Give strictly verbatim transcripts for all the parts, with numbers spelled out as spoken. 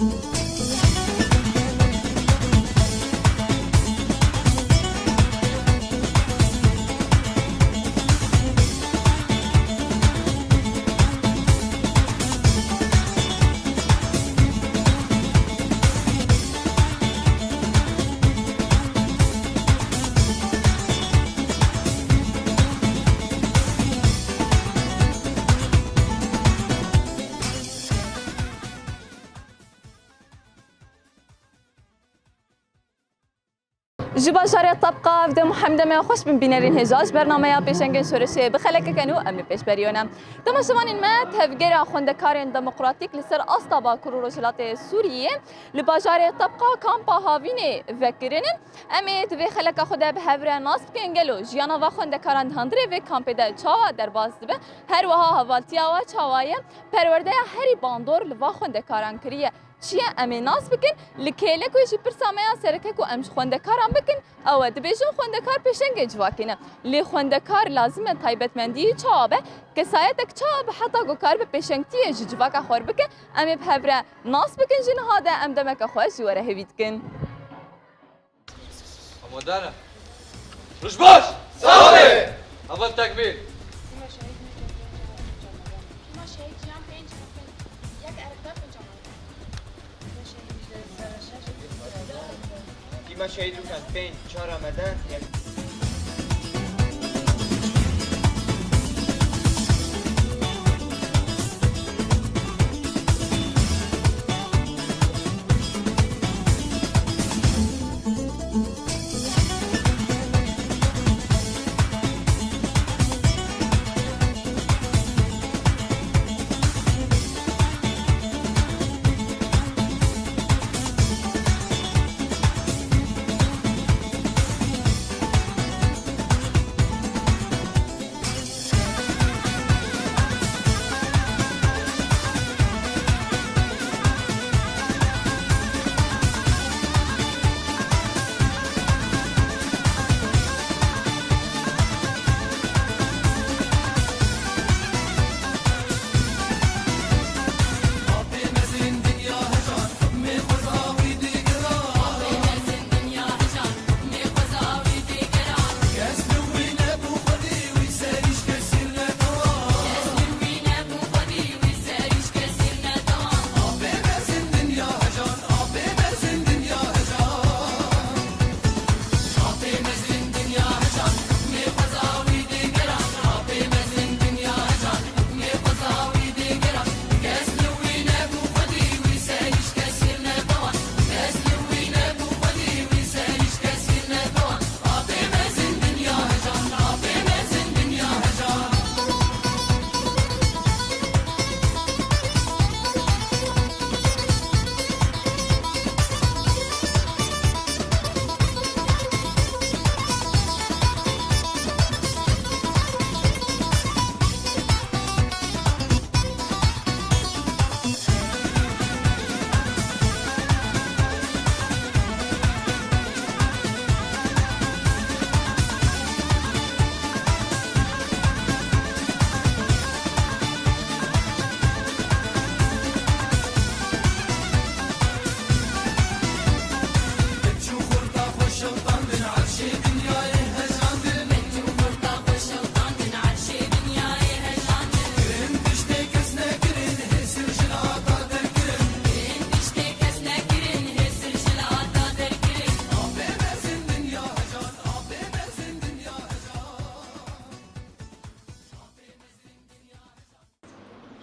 Ji bajarê Tebqa ev dem hemde me xweş bin bînerên hêja ji bernameya pêşengên şoreşê bi xelekeke nû em li pêş beriyo ne. Temaşevanên me, tevgera xwendekarên demokratîk li ser asta Bakur û Rojhilatê Sûriyê li bajarê Tebqa kampa Havînê vekirin. Em ê di vê xeleka xwe de bi hev re nas bikin, gelo jiyana va xwendekaran di hundirê vê kampê de çawa derbas dibe, her wiha hevaltiya wa çawa ye, perwerdeya herî bandor li va xwendekaran kiriye. Çi ye em ê nas bikin? Li kêlekê jî pirsa me ya sereke ku em ji xwendekaran bikin, ew e, dibêjin xwendekar pêşengê civakê ne. Lê xwendekar lazim e taybetmendî wî çawa be? Kesayetek çawa be heta ku karibe pêşengtiyê ji civaka xwe re bike? Em ê bi hev re nas bikin, ji niha de em demeke xwe ji we re hêvî dikin. Amadar e. Roj baş! Sağ olun! Heval tekbîr! Kîma şehîd Jiyan pênc, yek erkdar pênc Amadar. Kîma şehîd Rûken pênc, çar Amadar, yek.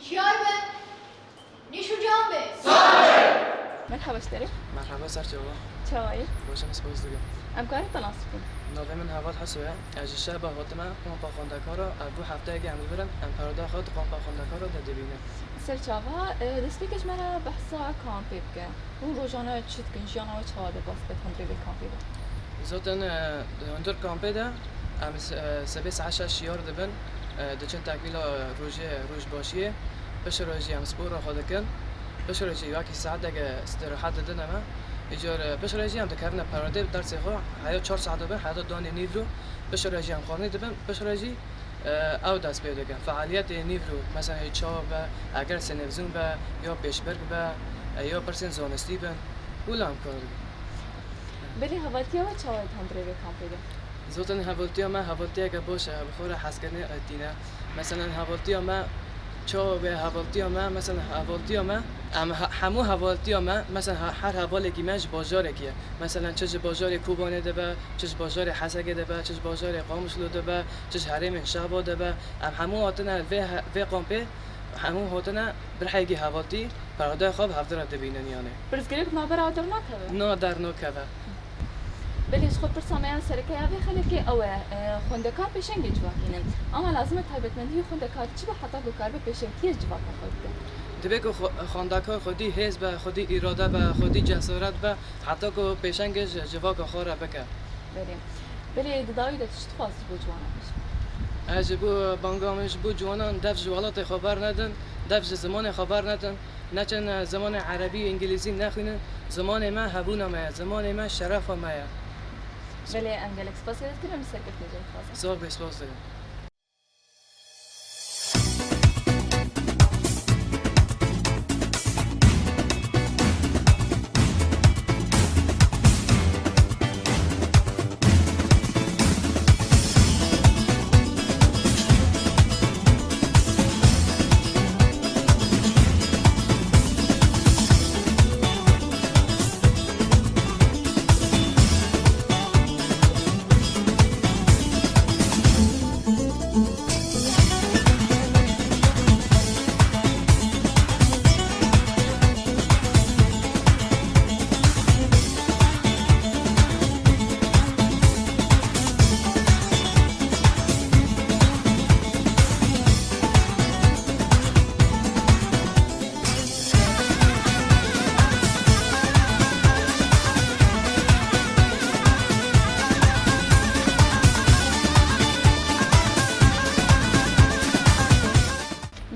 Şiyar be. Nîş û can be. Merhaba ji te re. Merhaba, ser çava. Çawa yî? Baş im, spas dikim. Em karin te nas bikin? Navê min Heval Heso ye. Ez ji Şehba hatime, kampa xwendekara. Ev bû hefteyekê em li vir in. Em perda xwe di kampa xwendekara de dibînin. Ser çava, e, destpêkê ji me re behsa kampê bike. Hûn rojane çi dikin? Jiyana we çawa derbas dibe hundirê vê kampê de? Zaten, e, di hundir kampê de em s-, e, sibê saet şeş şiyar dibin, e, diçin tekmîla rojê, rojbaşiyê. Piştre jî em spora xwe dikin. Piştre jî wekî saeteke îstirahet didin me. Îcar, e, piştre jî em dikevine perwerdê bi dersê xwe. Heya çar saet dibin, heta danê nîvro. Piştre jî em xwarinê dibin. Piştre jî Ew dest pê dikin. Fealiyetê nîvro, mesela çawa be, eger televîzyon be, ya pêşbirk be, Ya pirsên zanistî bin, wila em kar dikin. Belê hevaltiya we çawa ye di hundirê vê kampê de? Zaten hevaltiya me hevaltiyeke baş e, bi xwe re hezkirinê tîne. Meselen hevaltiya me çawa be, hevaltiya me, meselen hevaltiya me, em he-, hemû hevaltiya me, meselen he-, her hevalekî me ji bajarekî ye. Meselen çi ji bajarê Kobanê dibe, çi ji bajarê Hesekê dibe, çi ji bajarê Qamişlo dibe, çi ji herêmên Şehba dibe. Em hemû hatine vê he-, vê kampê, hemû hatine bi rihekî hevaltî perwerdeyê xwe bi hevdira dibînin yanê. Pirsgirêk navbera we dernakeve? Na, dernakeve. Belê, ji xwe pirsa me ya sereke ya vê xelekê ew e, e, xwendekar pêşengê civakî ne. Ama lazim e taybetmendiyê xwendekar çi be heta ku karibe pêşengtiyê ji civaka xwe bike? Divê ku xwe-, xwendekar xwedî hêz be, xwedî îrade be, xwedî cesaret be, heta ku pêşengê ji civaka xwe re bike. Belê. Belê, di dawî de tu çi dixwazî ji bo ciwanan bêjî? Ez ji bo banga min ji bo ciwanan, dev ji welatê xwe bernedin, dev ji zimanê xwe bernedin, neçin zimanê erebî, îngilîzî nexwînin. Zimanê me hebûna me ye, zimanê me şerefa me ye. Belê, em gelek spasiyê te dikin, em serkeftinê jê dixwazin. Zor bê, spas dikim.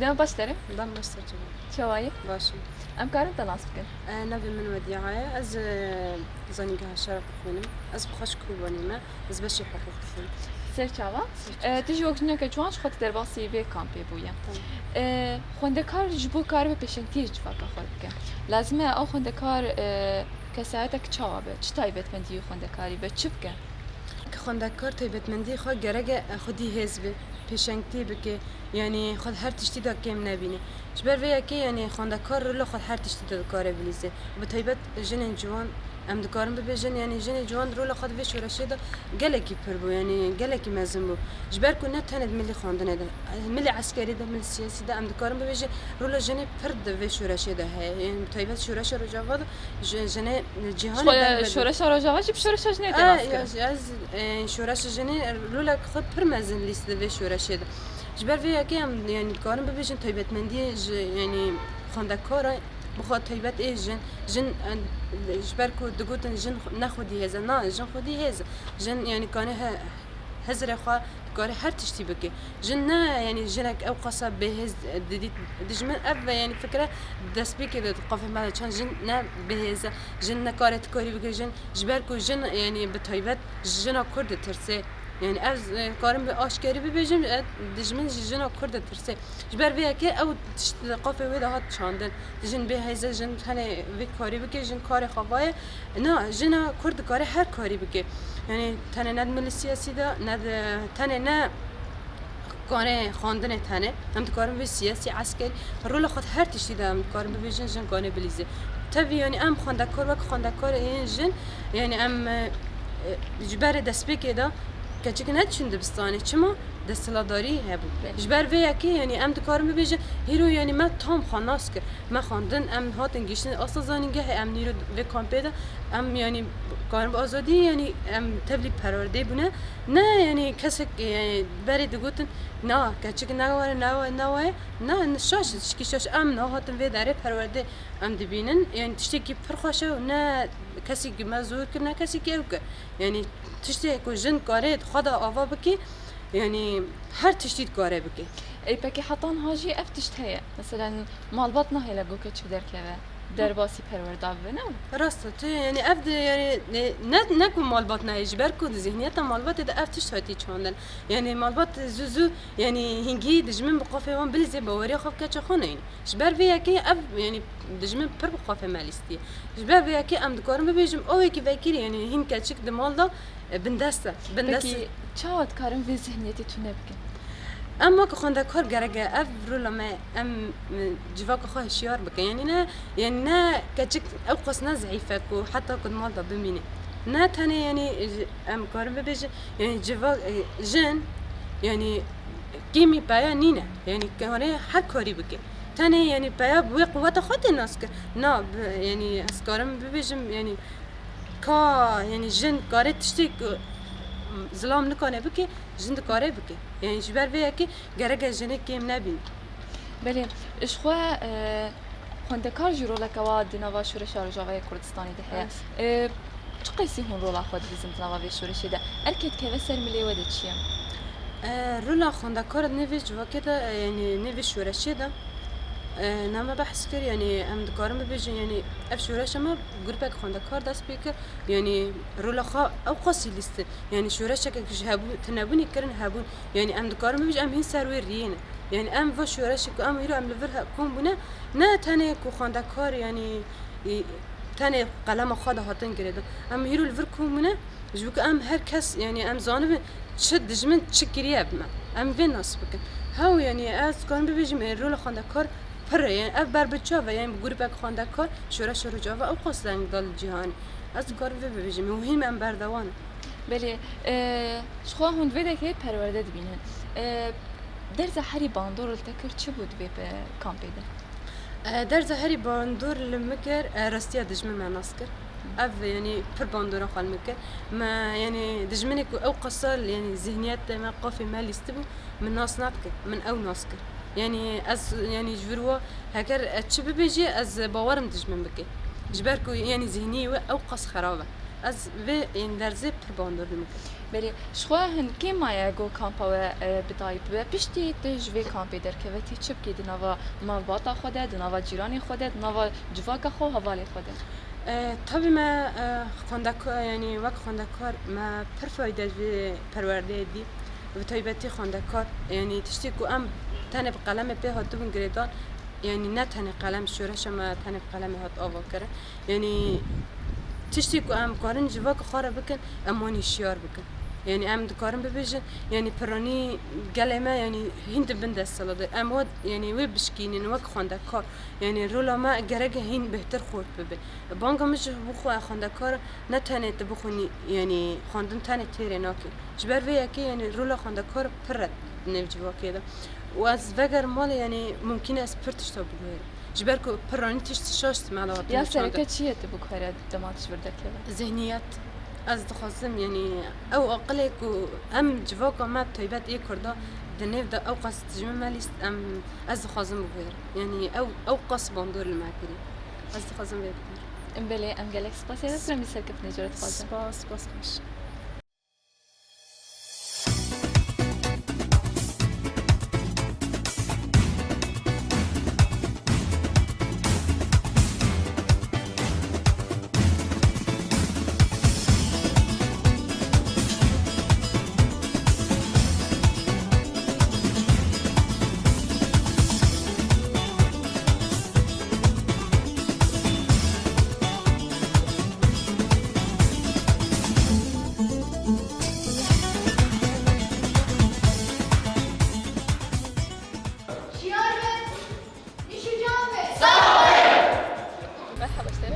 Dema baş derim. Dem baş ser çawa. Çawa yî? Baş im. Em karin te nas bikin? E, navê min Wediya ye. Ez, e, zanîngeha Şeref dixwînim. Ez bi xwe ji Kobanê me. Ez beşê hiqûq dixwim. Ser çava? Ser çava. E, tu jî wek jineke ciwan ji xwe tu derbasî vê kampê bûye. Tamam. E, xwendekar ji bo karibe pêşengtiyê ji civaka xwe bike, lazim e ew xwendekar, e, kesayetek çawa be? Çi taybetmendî xwendekarî be? Çi bike? Xwendekar taybetmendî xwe gerek e xwedî hêz be, pêşengtî bike. Yanî xwe di her tiştî de kêm nebîne. Ji ber vê yekê, yanî xwendekar rola xwe di her tiştî de dikare bilîze. Bi taybet jinên ciwan, em dikarin bibêjin, yanî jinê ciwan di rola xwe di vê şoreşê de gelekî pir bû, yanî gelekî mezin bû. Ji ber ku ne tenê di milî xwendinê de, milî eskerî de, milî siyasî de, em dikarin bibêjin, rola jinê pir di vê şoreşê de heye. Yanî bi taybet şoreşa Rojava de, Ji, jinê cîhanê Şo-, derve de. Şoreşa Rojava jî bi şoreşa jinê tê nas kirin. Ya, ez, e, şoreşa jinê rolek xwe pir mezin lîst di vê şoreşê de. Ji ber vê yekê em, yanî, dikarin bibêjin taybetmendiyê ji, yanî, xwendekara bi xwe taybet ê jin. Jin, e, ji ber ku digotin jin xwe-, ne xwedî hêz e. Na, jin xwedî hêz e. Jin, yanî, kane he-, hizrê xwe dikare her tiştî bike. Jin ne, yanî jinek ew qasa bêhêz didît. Dijmin ev ve, yanî fikre destpêkê de di qafê me de çend jin ne bêhêz e. Jin ne kare ti karî bike jin. Ji ber ku jin, yanî bi taybet ji jina Kurd ditirse. Yanî ez, e, karim bi aşkerî bibêjim, e, dijmin ji jina Kurd ditirse. Ji ber vê yekê ew tişt di qafê wê de hat çandin. Jin bêhêz e, jin tenê vê karî bike, jin karê xwe vaye. Na, jina Kurd dikare her karî bike. Yanî tenê ne di milî siyasî de, ne di, tenê ne kare xwendinê tenê. Em dikarin vê siyasî, eskerî, rola xwe di her tiştî de em dikarin bibêjin, jin kane bilîze. Tevî, yanî em xwendekar, wek xwendekar ên jin, yanî em, e, e, ji berê destpêkê de keçik nediçûn dibistanê. Çima? Desthilatdarî hebû. Belê. Ji ber vê yekê, yanî em dikarin bibêjin, hîro, yanî me tam xwe nas kir. Me xwendin, em hatin gihiştin asta zanîngehê, em nîro vê kampê de, em, yanî, karin bi azadî, yanî, em tevlî perwerdeyê bûne. Ne, yanî, kesek, yanî, berê digotin, na, keçik ne were, ne we-, ne we, na, şaş, tişkî şaş, em niha hatin vê derê perwerdê em dibînin, yanî, tiştekî pir xweş e û ne kesekî me zor kir, ne kesekî ew kir. Yanî, tiştê ku jin karê xwe de ava bike, Yanî her tiştî dikare bike. Ê, pekî heta niha jî ev tişt heye. Meselen, malbat nahêle go keçik derkeve. Derbasî perwerda bibe, ne? Rast e, tu, yanî, ev de, yanî, ne, ne, ne ku malbat neyê, ji ber ku di zihniyeta malbatê de ev tişt hatî çandin. Yanî malbat zû zû, yanî, hingî dijmin bi qafê wan bilîzê, baweriya xwe bi keça xwe neyne. Ji ber vê yekê ev, yanî, dijmin pir bi qafê me lîstiye. Ji ber vê yekê em dikarin bibêjim, ew yekî vekirî, yanî, hîn keçik di mal de, e, bindest e. Bindest e. Pekî, çawa dikarin vê zihniyetê tune bikin? Em wek xwendekar gerek e ev rola me, em, e, civaka xwe hişyar bikin. Yanî ne, yanî ne keçik ew qas ne zeîf e ku heta ku di mal de bimîne. Ne tenê, yanî, e, em karin bibêjin, yanî civa-, e, jin, yanî kêmî peya nîne. Yanî kare her karî bike. Tenê, yanî, peya bi wê quweta xwe tê nas kir. Na, bi, yanî, ez karim bibêjim, yanî, ka, yanî, jin kare tiştê ku zilam nikane bike, jin dikare bike. Yanî, ji ber vê yekê gerek e jinê kêm nebîn. Belê, ji xwe, e, xwendekar jî roleke wa di nava şoreşa Rojavayê Kurdistanê de heye. Evet. E, Çi qasî hûn rola xwe dibîzin di nava vê şoreşê de? Erkê dikeve ser milê we de çi ye? E, rola xwendekar di nêvê civakê de, e, yanî nêvê şoreşê de, e, ne me behs kir, yanî em dikarin bibêjin, yanî ev şoreşa me grûpek xwendekar dest pê kir, yanî rola xwe ew qasî lîstin, yanî şoreşeke ku ji hebû-, tinebûnê kirin hebûn, yanî em dikarin bibêjin, em hîn ser wê riyê ne. Yanî em va şoreşê ku em îro em li vir he-, kom bûne, ne tenê ku xwendekar, yanî, e, tenê qelema xwe de hatin girêdan. Em hîro li vir kom bûne, ji bo ku em her kes, yanî em zanibin çi dijmin çi kiriye bi me. Em vê nas bikin. Hew, yanî ez dikarim bibêjim, ê, rola xwendekar pir e. Yanî ev ber bi çav e, yanî bi grûpek xwendekar şoreşa Rojava ew qas deng da li cîhanê. Ez dikarim vê bibêjim, ê, û hîn em berdewan in. Belê, e, ji xwe hûn di vê derê perwerde dibînin. E, derza herî bandor li te kir çi bû di vê pe-, kampê de? E, derza herî bandor li min kir, e, rastiya dijmin me nas kir. Ev, yanî, pir bandora xwe li min kir. Me, yanî, dijminê ku ew qasa, yanî, zihniyetê me, qafê me lîstibû, min nas nadike, min ew nas kir. Yanî, ez, yanî, ji vir we, heger ez çi bibêjî, ez bawerim dijmin bike. Ji ber ku, yanî, zihniyê wê ew qas xerab e. Ez vê, yanî, derzê pir bandor li min kir. Belê, ji xwe hin kêm maye ku kampa we, e, bi dayî bibe. Piştî tu ji vê kampê derkeve, tê çi bikî di nava malbata xwe de, di nava cîranê xwe de, di nava civaka xwe û hevalê xwe de? E, tabî me, e, xwendeka-, yanî wek xwendekar me pir fayde ji vê perwerdeyê dî. Bi taybetî xwendekar, yanî tiştê ku em tenê bi qelemê pê hatibûn girêdan, yanî ne tenê qelem, şoreşa me tenê bi qelemê hat avakirin. Yanî tiştê ku em karin civaka xwe re bikin, em wan hişyar bikin. Yanî em dikarin bibêjin, yanî piranî gelê me, yanî hîn di bin desthilatê. Em we, yanî wê bişkînin wek xwendekar. Yanî rola me gerek e hîn bêhtir xurt bibe. Banga min ji bo xwe xwendekar ne tenê tu bixwînî, yanî xwendin tenê têrê nake. Ji ber vê yekê, yanî rola xwendekar pir e di nêv civakê de. Û ez vegerim malê, yanî mumkîn e ez pir tişta biguherim. Ji ber ku piranî tişt şaş me de hatine çandin. Ya sereke çi ye tu biguhere dema tu ji vir derkeve? Zihniyet. Ez dixwazim, yanî ew aqilê ku em civaka me taybet ê Kurda di nêv de ew qas dijmin me lîst, em, ez dixwazim biguherim. Yanî ew, ew qas bandor li me kirî. Ez dixwazim vê biguherim. Belê, em gelek spasiyê te dikin, em jî serkeftinê ji we re dixwazin. Spas, spas xweş. Şiyar be, nişican be. Merhaba, işte.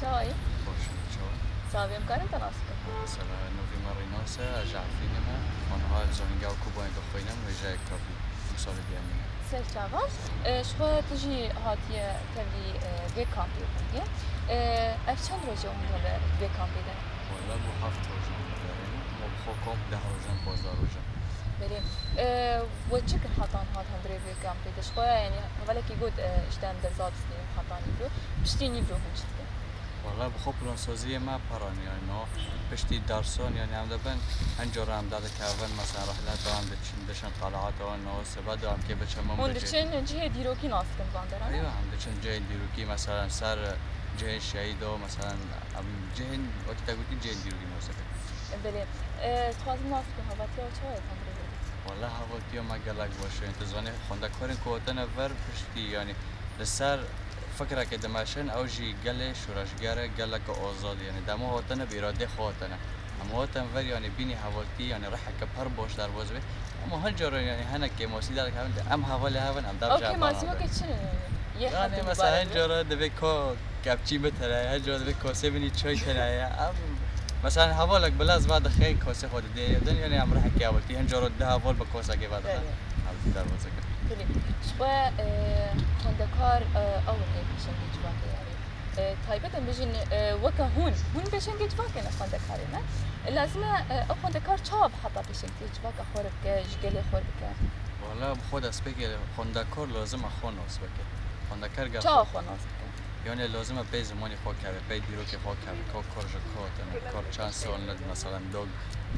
Çawa yî? Baş, çawa? Sağ ol, em karin te nas bikin? Mesela, navê me Rênas e, ez ji Efrînê me. Aniha ez zanîngeha Kobanê dixwînim, wêjeyek tabî. Em salê diyemîne. Ser çava. E, ji xwe tu jî hatiye tevî, e, vê kampê bûyî. E, ev çend roj e hûn hebe vê kampê de? Wela bû heft rojan digerîn. Ma bi xwe komp deh rojan, pazdeh rojan. Belê. E, we çi kir heta niha di hundirê vê kampê de? Ji xwe, yanî, hevalekî got, e, işte em derza distînin heta nîvro. Piştî nîvro hûn çi dikin? Wala bi xwe plansaziyê me peran, yani no piştî dersan, yani em dibin hin cara em dadikevin, mesela rihletan diçin, diçin qeleata no sibe de em kê biçin min Hûn bijî. diçin cihê dîrokî nas dikin van deran, ne? Eywa, em diçin cihên dîrokî, mesela ser cihên şehîdo, mesela em cihên, wekî te gotî, cihên dîrokî nas dikin. Belê. E, dixwazim nas bikim, hevatiya we çawa ye tendirê Wele hevatiya me gelek baş e. Tu zanî xwendekarên ku hatine ver piştî, yanî li ser fikrekê dimeşin, ew jî gelê şoreşger e, geleke azad e. Yanî dema hatine bi îradê xwe hatine. Em hatin ver, yanî bînî hevaltî, yanî riheke pir baş derbas bê. Ama hin caran, yanî hinek kêmasî derkevin, em hevalê hev in, em dev Ew ji hev kêmasî berabir. weke çi ne? Yê Yani hetin mesela hin mibarek be. cara divê ka kepçî min tune ye, hin cara divê kasê min î çay tune ye. Em, mesela hevalek bi lez vedixe, kasê xwe didê yê din, yani em rihekê hevaltî, hin cara du heval bi kasekê vedixe. Belê. Hevaltî derbas dikin. Belê. Ji xwe, e, xwendekar, e, ew in ê pêşengê civakê, yani. E, taybet em bijin, e, weke hûn, hûn pêşengê civakê ne, xwendekarê ne. Lazim e, e, ew xwendekar çawa bi heta pêşengtiyê civaka xwe re bike, ji gelê xwe re bike? Wala bi xwe destpêkê xwendekar lazim e xwe nas bike. Xwendekar gel Çawa xwe xwe nas bike? Yani lazim e pey zimanî xwe keve, pey dîrokê xwe keve, ka kar ji ku hatine, kar çend sal ne, mesela dog,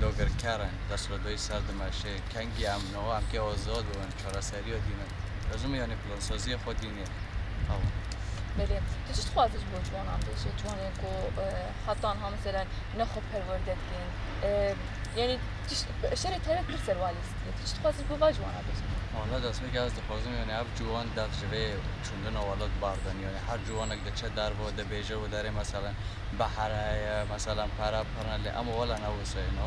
dogirker in, desthilatdarî ser dimeşe, kengî em niha em kê azad bûn, çareseriya dînin. Lazim e yani plansaziyê xwe dînê. Tamam. Belê. Tu çi dixwazî ji bo ciwanan bêjî? Ciwanên ku, e, heta niha mesela ne xwe perwerde dikin. E, yani tişt-, şerê taybet pir ser wan lîstiye. Tu çi dixwazî ji bo va ciwana bêjî? Wala destpêkê ez dixwazim, yani ev ciwan dev ji vê çûndina welat berdin. Yani her ciwanek diçe derve dibêje û derê mesela behr heye, mesela pere pir ne, lê em wela ne wisa ye. No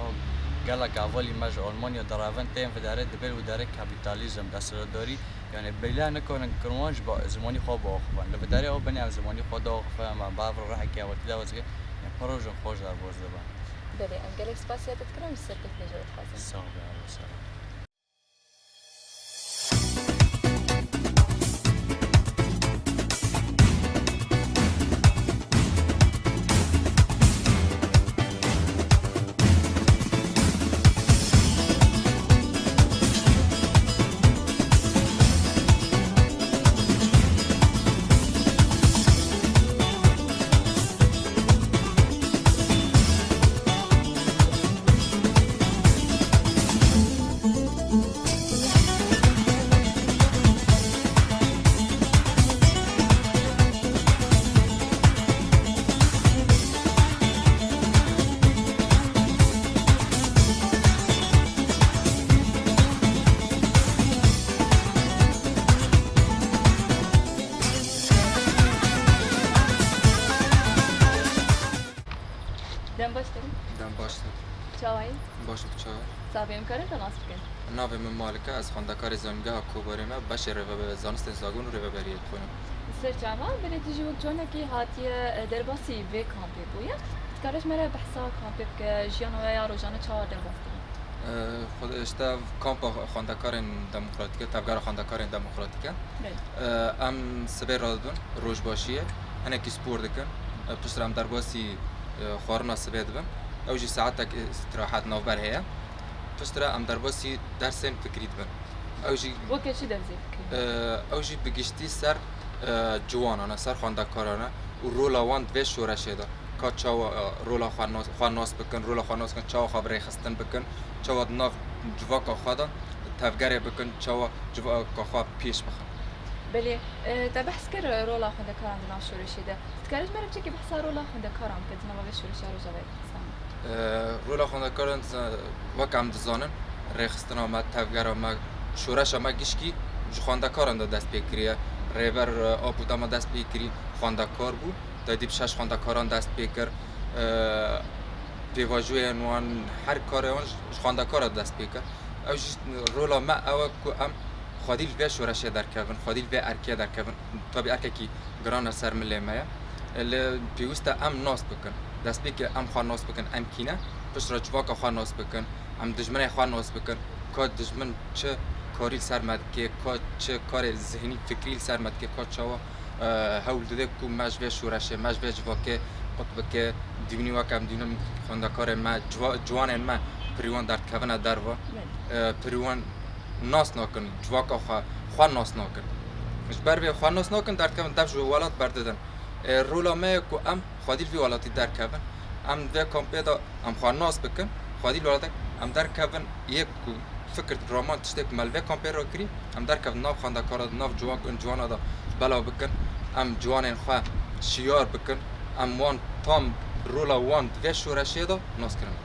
gelek hevalî me ji Almanya direvin tên vê derê, dibê li wê derê kapîtalîzm, desthilatdarî, yani bêle nikarin kirwan ji ba-, zimanî xwe biaxivin. Li vê derê ew binê em zimanî xwe diaxivin, em bi hev re rihekê hevaltî derbas dikin, yani pir rojên xweş derbas dibin. Belê, em gelek spasiya te dikin, em ji ser kêfê jî dixwazin. Sax be, alo, sax. Dem baş te. Dem baş te. Çawa yî? Baş û çawa? Sax bê, em karin te nas bikin? Navê min Malik e, ez xwendekarê Zanîngeha Kobarê me, beşê rêvebe-, zanistên zagon û rêveberiyê dixwînim. Serçava, belê tu jî wek ciwanekî hatiye, e, derbasî vê kampê bûye. Dikare ji me re behsa kampê bike, jiyana we ya rojane çawa derbas dibe? E, xwe-, işte kampa xwendekarên demokratîk e, tevgera xwendekarên demokratîk e. Belê. E, em sibê radibin, rojbaşiyê, hinekî spor dikin. E, piştre em derbasî, e, xwarina sibê dibin. Ew jî saetek îstirahet navber heye. Piştre em derbasî dersên fikrî dibin. Ew jî Weke çi dersê fikrî? E, ew jî bi giştî ser, e, ciwanan e, ser xwendekaran e û rola wan di vê şoreşê de. Ka çawa, e, rola xwe nas, xwe nas bikin, rola xwe nas bikin, çawa xwe bi rêxistin bikin, çawa di nav civaka xwe de tevgerê bikin, çawa civaka xwe pêş bixin. Belê, e, te behs kir rola xwendekaran di nav şoreşê de. Dikarî ji me re biçekî behsa rola xwendekaran bike di nava vê şoreşa Rojavayê Kurdistanê? E, rola xwendekaran, e, wek em dizanin, rêxistina me, tevgera me, şoreşa me gişkî ji xwendekaran de dest pê kiriye. Rêber, e, Apo dema dest pê kirî xwendekar bû. Te dî bi şeş xwendekaran dest pê kir. E, pêvajoyên wan, her karê wan ji, ji xwendekara dest pê kir. Ew jî rola me ew e ku em xwedî li vê şoreşê derkevin, xwedî li vê erkê derkevin. Tabî erkekî giran e ser milê me ye. Lê pêwîst e em nas bikin. Destpêkê em xwe nas bikin, em kî ne? Piştre civaka xwe nas bikin, em dijminê xwe nas bikin. Ka dijmin çi karî li ser me dike, ka çi karê zihnî, fikrî li ser me dike, ka çawa, e, hewl dide ku me ji vê şoreşê, me ji vê civakê qut bike. Dibînî weke em dibînin xwendekarên me, ciwa-, ciwanên me pirî wan derdikevine derve. Belê. E, pirî wan nas nakin, civaka xwe, xwe nas nakin. Ji ber vê xwe nas nakin, derdikevin dev ji welat berdidin. E, rola me ye ku em xwedî li vî welatî derkevin. Em vê kampê de em xwe nas bikin. Xwedî li welatek em derkevin. Yek ku fikir raman tiştê ku me li vê kampê re kirî, em derkevin nav xwendekara de, nav ciwan, ciwana de belav bikin. Em ciwanên xwe şiyar bikin. Em wan tam rola wan di vê şoreşê de nas kirin.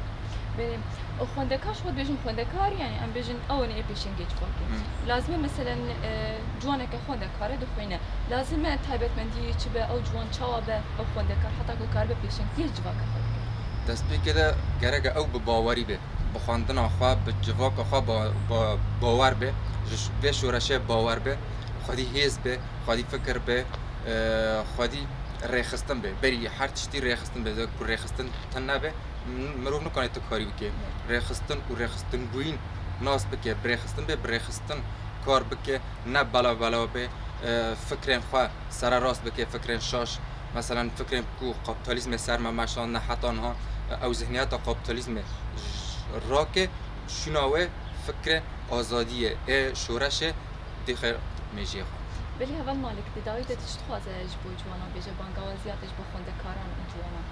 Belê. Û xwendekar, ji xwe dibêjin xwendekar, yanî em bêjin ew in ê pêşengê civakê. Hmm. Lazim e, meselen, e, ciwaneke xwendekar e, dixwîne. Lazim e taybetmendî çi be, ew ciwan çawa be, ew xwendekar heta ku karibe pêşengtiyê civaka xwe bike? Destpêkê de gerek e ew bi bawerî be. Bi xwendina xwe, bi civaka xwe ba-, ba-, bawer be. Ji ş-, vê şoreşê bawer be. Xwedî hêz be, xwedî fikir be, e, xwedî rêxistin be. Berî her tiştî rêxistin be. Ku rêxistin tune be, m-, mirov nikane tu karî bike. Rêxistin û rêxistinbûyîn nas bike, bi rêxistin be, bi rêxistin kar bike, ne belav belav be, e, fikrên xwe sererast bike, fikrên şaş. Meselen, fikrên ku kapîtalîzmê ser me meşandine heta niha, e, ew zihniyeta kapîtalîzmê j-, rake, şûna wê fikrê azadiyê, ê şoreşê dixê mêjiyê xwe. Belê heval Malik, di dawî de tu çi dixwaze ji bo ciwanan bêje, banga we ziyade ji bo xwendekaran û ciwanan?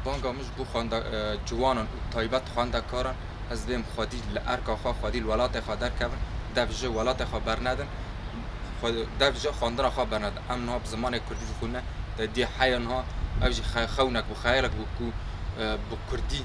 Banga min ji bo xwende-, e, ciwanan û taybet xwendekaran, ez dibêm xwedî li erka xwe, xwedî li welatê xwe derkevin, dev ji welatê xwe bernedin, xwe-, dev ji xwendina xwe bernedin. Em niha bi zimanê kurdî dixwîne, te dî heya niha ev jî xe-, xewnek bû, xeyalek bû ku, e, bi kurdî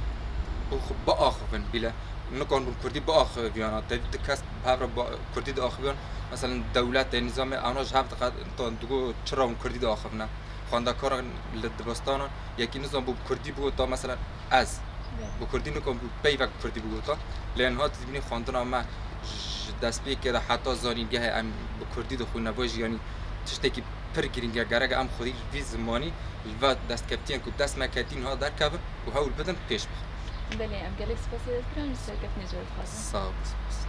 bixu-, biaxivin bîle. Nikan bûn kurdî biaxiviyana. Te dî du kes bi hev re ba-, kurdî diaxiviyan. Meselen dewletê, nîzamê, ewna ji hev diqe-, digo çira hûn kurdî diaxivine. Xwendekaran li dibistanan, yekî nizam bû bi kurdî bigota, meselen ez. Evet. Bi kurdî nikan bû peyvek bi kurdî bigota. Lê niha tu dibînî xwendina me ji destpêkê de heta zanîngehê em bi kurdî dixwîne. Vê jî yanî tiştekî pir girîng e. Gerek em xwedî li vî zimanî, li va destkeftiyên ku dest me ketî niha derkevin û hewl bidin pêş bixin. Belê, em gelek spasê te dikirin, ji serkeftinê jê re dixwazin. Sağ ol, spas.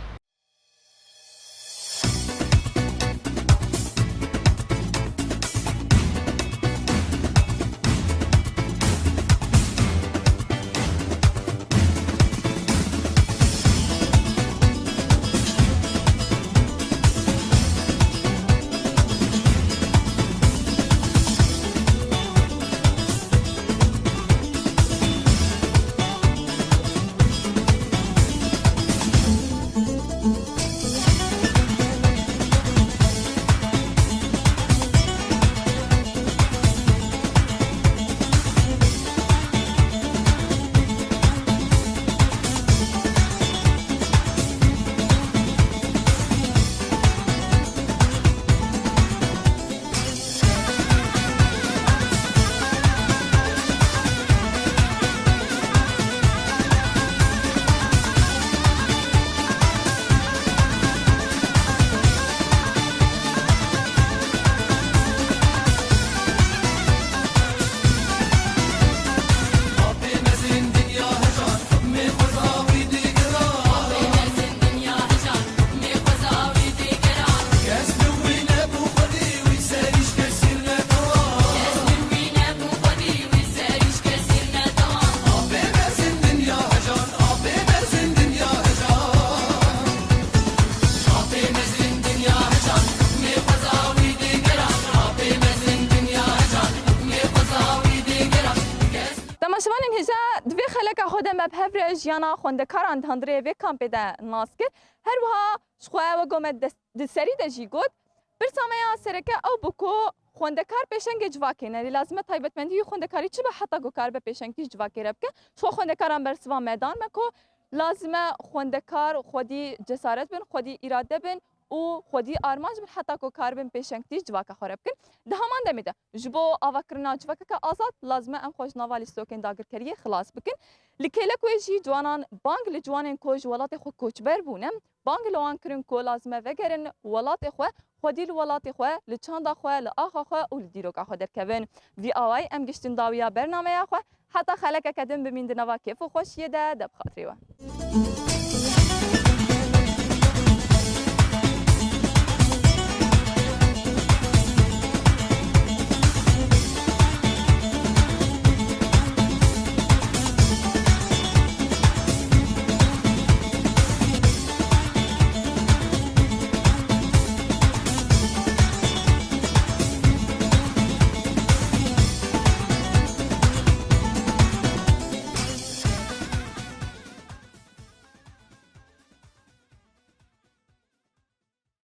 Temaşevanên hêja, di vê xeleka xwe de me bi hev re jiyana xwendekaran di hundirê vê kampê de nas kir. Her wiha ji xwe wek me di serî de jî got, pirsa me ya sereke ew bû ku xwendekar pêşengê civakê ne, lê lazim e taybetmendî wî xwendekarî çi be heta ku karibe pêşengtî ji civakê re bike. Ji xwe xwendekaran bersiva me dan me ku lazim e xwendekar xwedî cesaret bin, xwedî îrade bin û xwedî armanc bin heta ku karibin pêşengtî ji civaka xwe re bikin. Di heman demê de ji bo avakirina civakeke azad lazim e em xwe ji nava lîstokên dagirkeriyê xilas bikin. Li kêlek wê jî ciwanan bang li ciwanên ku ji welatê xwe koçber bûne, bang li wan kirin ku lazim e vegerin welatê xwe, xwedî li welatê xwe, li çanda xwe, li axa xwe û li dîroka xwe derkevin. Vî awayî em giştin dawiya bernameya xwe. Heta xelekeke din bimîn di nava kêf û xweşiyê de, de bi xatirê we.